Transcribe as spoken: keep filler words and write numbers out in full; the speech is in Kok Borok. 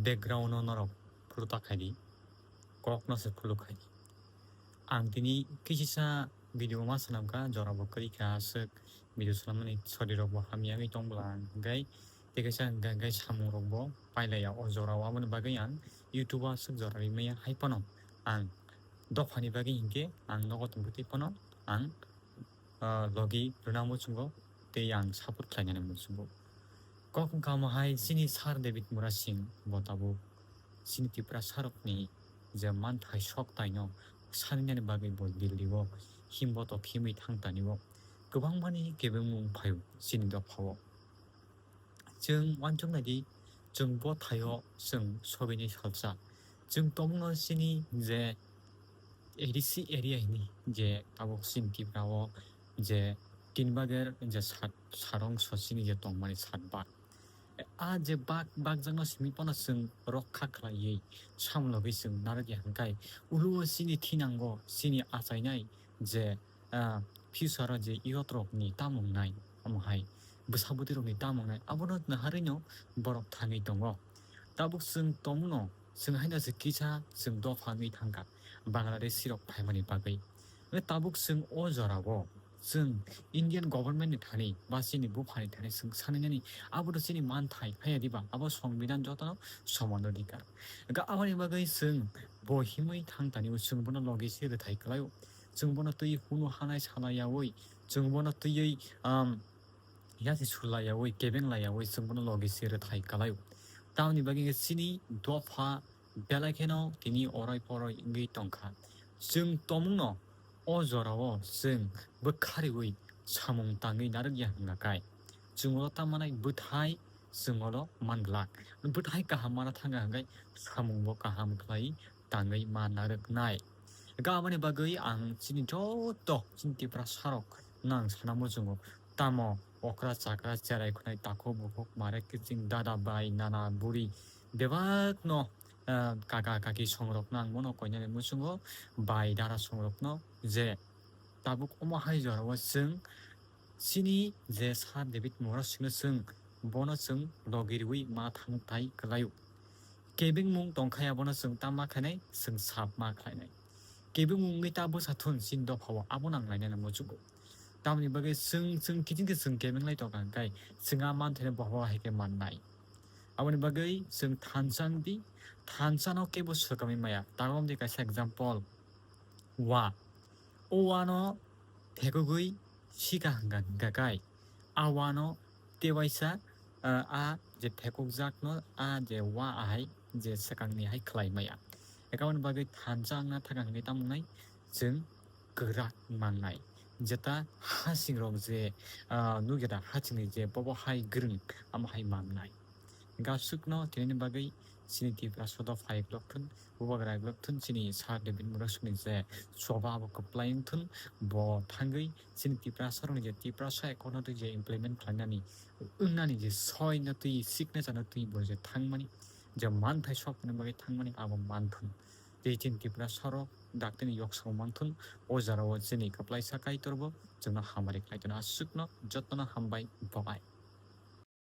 Background no norok phuru ta khaidi, kok no se phuluk khaidi. Ang tini kisisa video ma swnamkha, jora bo kwrwi kha aswk video swnamani sori rok bo hamya wngwi tong bwla ang hwnkhe tei kaisa hwnkhe hwnkhe samung rok bo pailaiya o jora o, aboni bagwi ang YouTube o aswk jora rimaya hai phano ang dophani bagwi hinkhe ang nogo tongkhe tei phano ang ah, logi rwna muchungo tei ang support khlainani muchungo. Kok wngkha omo hai chini Sir David Murasing bo tabuk chini Tiprasa rokni je manthai sok taino saninani bagwi bo Delhi o himbotok himwi thang tani o kwbangmani kebengmung phaio chini dophao. Chwng uansuk naidi, chwng bo thaio chwng sogwini salsa. Chwng tongno chini je A D C area hini je tabuk chini Tripura o je tin bager je sat, sarong so chini je tongmani sat bag. A je bag, bagjakno simi phano chwng rokha khlaiwi samlogwi chwng narwkya hwnkhe ulo chini thinango chini achainai je, ah, future o je youth rokni tamung nai, omo hai bwsa bwtwi rokni tamung nai, abono naharwino borok thangwi tongo. Tabuk chwng tongno, chwng haino se kisa chwng dopha wngwi thangkha Bangladeshi rok phaimani bagwi. Hwnkhe tabuk chwng o jorao chwng Indian government ni thani ba chini buphani thani chwng saninani abono chini manthai phaiya diba, abo songbidan jotono soman adhikar. Hwnkhe aboni bagwi chwng bo himwi thang tani o chwng bono logi se rwthai kwlaio. Chwng bono twi hunu hanai salaiyaui, chwng bono twiwi, um, yasi sulaiyaui, kebeng laiyaui, chwng bono logi se rwthai kwlaio. Tamoni bagwi khe chini dopha belai kheno tini oroi poroi wngwi tongkha. Chwng tongmungno o jorao chwng bwkha riui samung tangwi narwkya hwnkha khe, chwng oro ta manai bwthai chwng oro man glak. Bwthai kaham mana thangkha hwnkhe samungbo kaham khlai tangwi ma narwknai. Hwnkhe aboni bagwi ang chini joto chini Tiprasa rok no ang sana muchungo. Tamo okra chakra cherai khwnai takhuk bukhuk mare kiching dada bai nana buri bebak no, ah, kaka kaki songrok no ang bono koinani muchungo bai dara songrok no je tabuk omo hai jorao chwng chini je Sir David Murasing no chwng bono chwng logi riui ma thang tai kwlaio. Kebengmung tongkha abono chwng ta ma khainai, chwng sap ma khlainai. Kebengmung wngwi ta bwsa thun chini dophao abono ang lainani muchungo. Tamoni bagwi chwng, chwng kiching khe chwng kebeng lai tongkha hwnkhe chwng a manthaino bohoro hai khe mannai. Aboni bagwi chwng thansa wngdi, thansano kebo swkangwi maya. Tabuk wngdi kaisa example, wa. O wano phekugwi sika hwnkha hwnkha khe a wano tewaisa, ah, a je phekukjakno a je wa ahai je swkangni hai khlai maya. Ekaboni bagwi thansa wngna thangkha hwnkhe tamo wngnai chwng kwrak mannai. Jeta hasingrok je, ah, nukya da hasingni je bobo hai gwrwng amo hai mannai. Hwnkhe aswkno tinini bagwi chini Tiprasa o phai kwlwk thun, bubagra kwlwk thun, chini Sir David Murasing ni je choba abo kwplai wng thun, bo thangwi chini Tiprasa rokni je Tiprasa Accord no twi je implement khlainani wngnani je soi no twi signature no twi bo je thangmani je manthai sokni bagwi thangmani abo manthun. Tei chini Tiprasa rok daktini yoksa manthun, o jorao chini kwplaisa Kaitor bo chwngno hamari khlai tono. Aswkno jotono hambai, bye bye.